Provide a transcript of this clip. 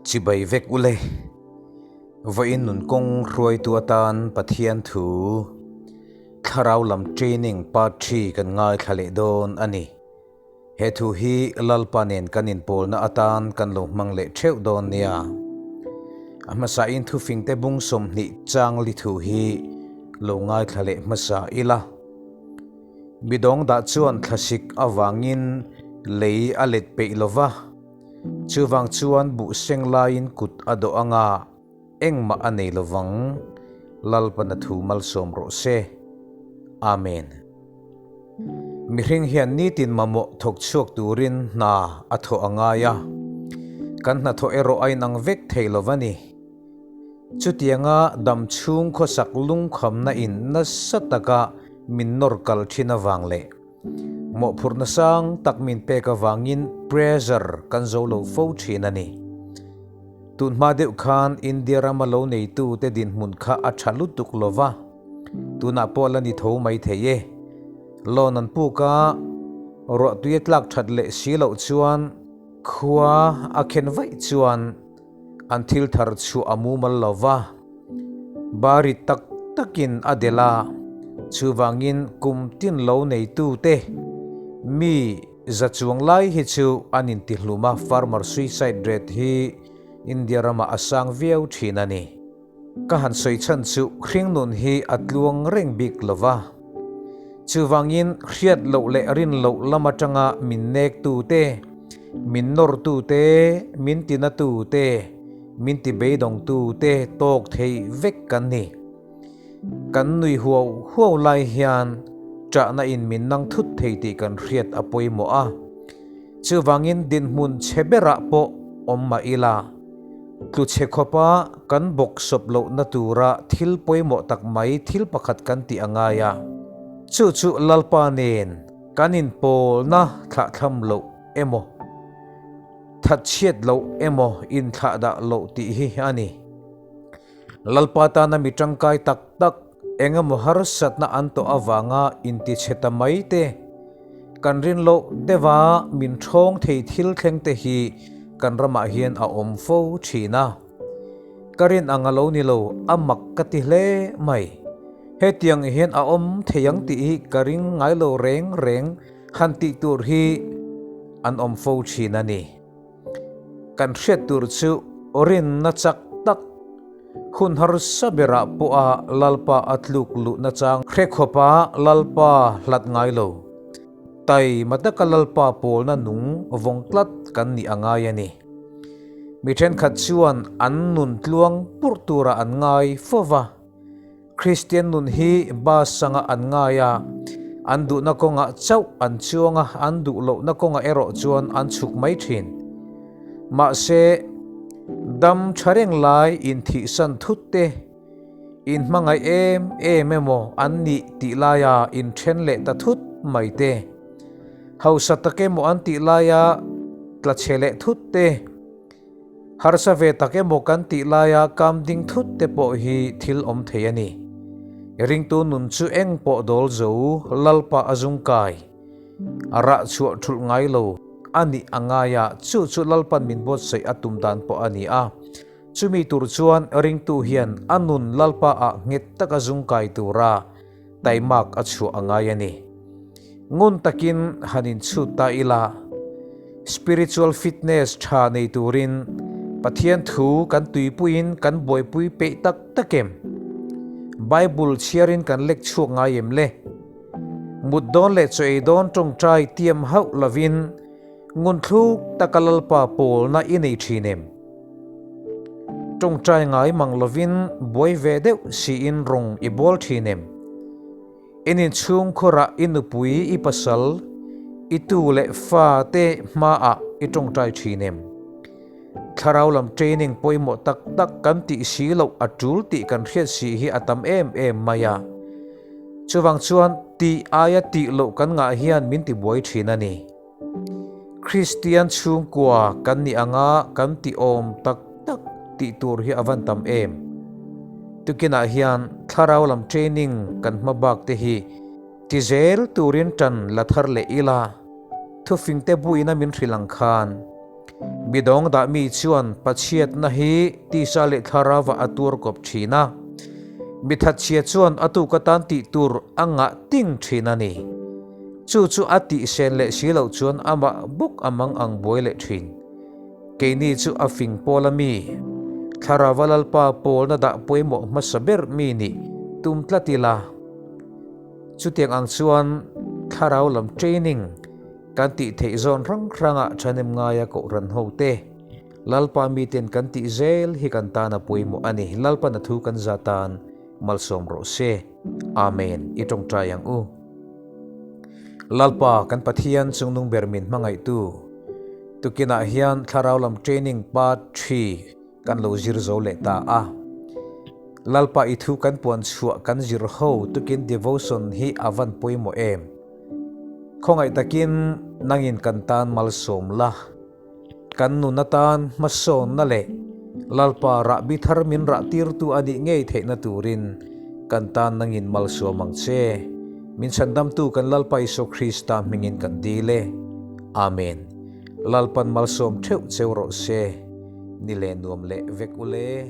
Chibai vek ule. Vawiin nun kawng hruaitu atan Pathian thu Thlarau lam training part ii kan ngaithla leh dawn a ni. He thu hi Lalpa nen kan inpawlna atan kan lo hmang leh theuh dawn nia. A hmasain thufingte bung 20 changli thu hi lo ngaithla leh hmasa ila. Midawng dah chuan thlasik avangin lei a let peih lova, chuvang chuan buh seng laiin kut a dawh anga engmah a nei lovang. Lalpana thu malsawm rawh se. Amen. Mihring hian nitin mamawh thawk chhuak turin hna a thawh a ngai a, kan hnathawh erawh a inang vek thei lo va ni. Chutianga dam chhung khawsak lungkhamna in nasa taka min nawr kal thin avang leh mawhphurhna sang tak min pek avangin pressure kan zo lo fo thin a ni. Tunhma deuh khan India rama lo neitute dinhmun kha a tha lutuk lo va. Tunah pawh la ni tho mai thei e. Loan an puk a, ruahtui a tlak that leh si loh chuan khua a khen vaih chuan an thil thar chhuah a mumal lo va. Bari tak takin a delh a, chuvangin kum tin lo neitute mi za chuang lai hi chu an intihlum a, farmer suicide rate hi India ramah a sang viau thin a ni. Ka han sawi chhan chu hringnun hi a tluang reng bik lo va. Chuvangin hriat loh leh rin loh lam atanga min nektu te, min nawrtu te, min tinatu te, min tibeidawngtu te tawk thei vek kan ni. Kan nui huau huau lai hian ṭahna in min nang thut thei tih kan hriat a pawimawh a. Chuvangin dinhmun chhe berah pawh awm mah ila. Tlu chhe khawpa kan bawk sawp lohna tura thil pawimawh tak mai thil pakhat kan tih a ngai a. Chu chu Lalpa nen kan inpawlna thlahthlam loh emaw, thatchhiat loh emaw inthlahdah loh tih hi a ni. Lalpa tana mi tangkai tak tak engemaw harsatna an tawh avanga intichhe ta mai te, kan rin loh deuha min thawng thei thil thleng te hi kan ramah hian a awm fo thin a. Ka rin ang a lo ni lo, a mak ka ti hle mai. Hetiang hian a awm thei ang tih hi ka ring ngai lo reng reng han tih tur hi an awm fo thin a ni. Kan hriat tur chu rinna chak tak, hun harsa berah pawha Lalpa a tluk luhna chang hre khawpa Lalpa hlat ngai lo, taima taka Lalpa pawlna nung vawng tlat kan nih a ngai a ni. Mi thenkhat chuan an nun tluang purh turah an ngai fo va. Kristian nun hi bus sanga an ngai a, an duhna kawngah chauh an chuang a, an duh lohna kawngah erawh chuan an chhuk mai thin. Mahse, dam tha reng lai inthihsan thut te, inhmangaih em em emaw an nih tih laia inthen leh ta thut mai te, hausa tak emaw an tih laia tla chhe leh thut te, Harsa ve tak emaw kan tih laia kam ding thut te pawh hi thil awm thei a ni. Ringtu nun chu eng pawh dawl zo Lalpa a zung kai, a rah chhuah thulh ngai lo a nih a ngai a, chu chu Lalpan min buatsaih a tum dan pawh a ni a. Chumi tur chuan ringtu hian a nun Lalpa ah nghet taka zung kai tura taimak a chhuah a ngai a ni. Ngun takin han inchhut ta ila, spiritual fitness tha nei turin Pathian thu kan tuipuiin kan buaipui peih tak tak em? Bible chhiarin kan lek chhuak ngai em le? Mut dawn leh chaw ei dawn tawngtai tiam hauh lovin ngun thluk taka Lalpa pawlna i nei thin em? Tawngtai ngai mang lovin buai ve deuh siin rawng i bawl thin em? In inchhung khawrah i nupui, i pasal, i tu leh fa te hmaah i tawngtai thin em? Thlarau lam training pawimawh tak tak kan tih si loh a tul tih kan hriat si hi a tam em em mai a. Chuvang chuan tih aia tih loh kan ngah hian min tibuai thin a ni. Kristian chhungkua kan nih anga kan ti awm tak tak tih tur hi a van tam em? Tukinah hian thlarau lam training kan hma bak te hi ti zel turin tan la thar leh ila, thufingte buina min hrilh ang khan. Midawng dah mi chuan pachhiatna hi tisa leh thlarauah a tuar kawp thin a, mi thatchhia chuan a tuk atan tih tur a ngah ting thin a ni. Chu chu a tihsen leh si loh chuan amah bawk a mang ang buai leh thin. Keini chu a fing pawl a mi, Thlarauva Lalpa pawlna dah pawimawh hmasa ber mi nih tum tlat ila. Chutiang ang chuan thlarau lam training kan tih theih zawn hrang hrangah thahnem ngaia kohhran ho te, Lalpa miten kan tih zel hi kan tan a pawimawh a ni. Lalpan a thu kan za tan malsawm rawh se. Amen. I tawngtai ang u. Lalpa kan Pathian chungnung ber min hmangaihtu, tukinah hian thlarau lam training part thi Kan lo zir zo leh ta a. Lalpa i thu kan puan chhuah kan zir ho tukin devotion hi a van pawimawh em? Khawngaih takin nangin kan tan malsawm la. Kan nun atan hmasawnna leh Lalpa rahbi thar min rah tirtu a nih ngei theihna turin kan tan nangin malsawm ang che. Min chhandamtu kan Lalpa Isua Krista hmingin kan dil e. Amen. Lalpan malsawm theuh cheu rawh se. Ni leh nuam leh vek u le.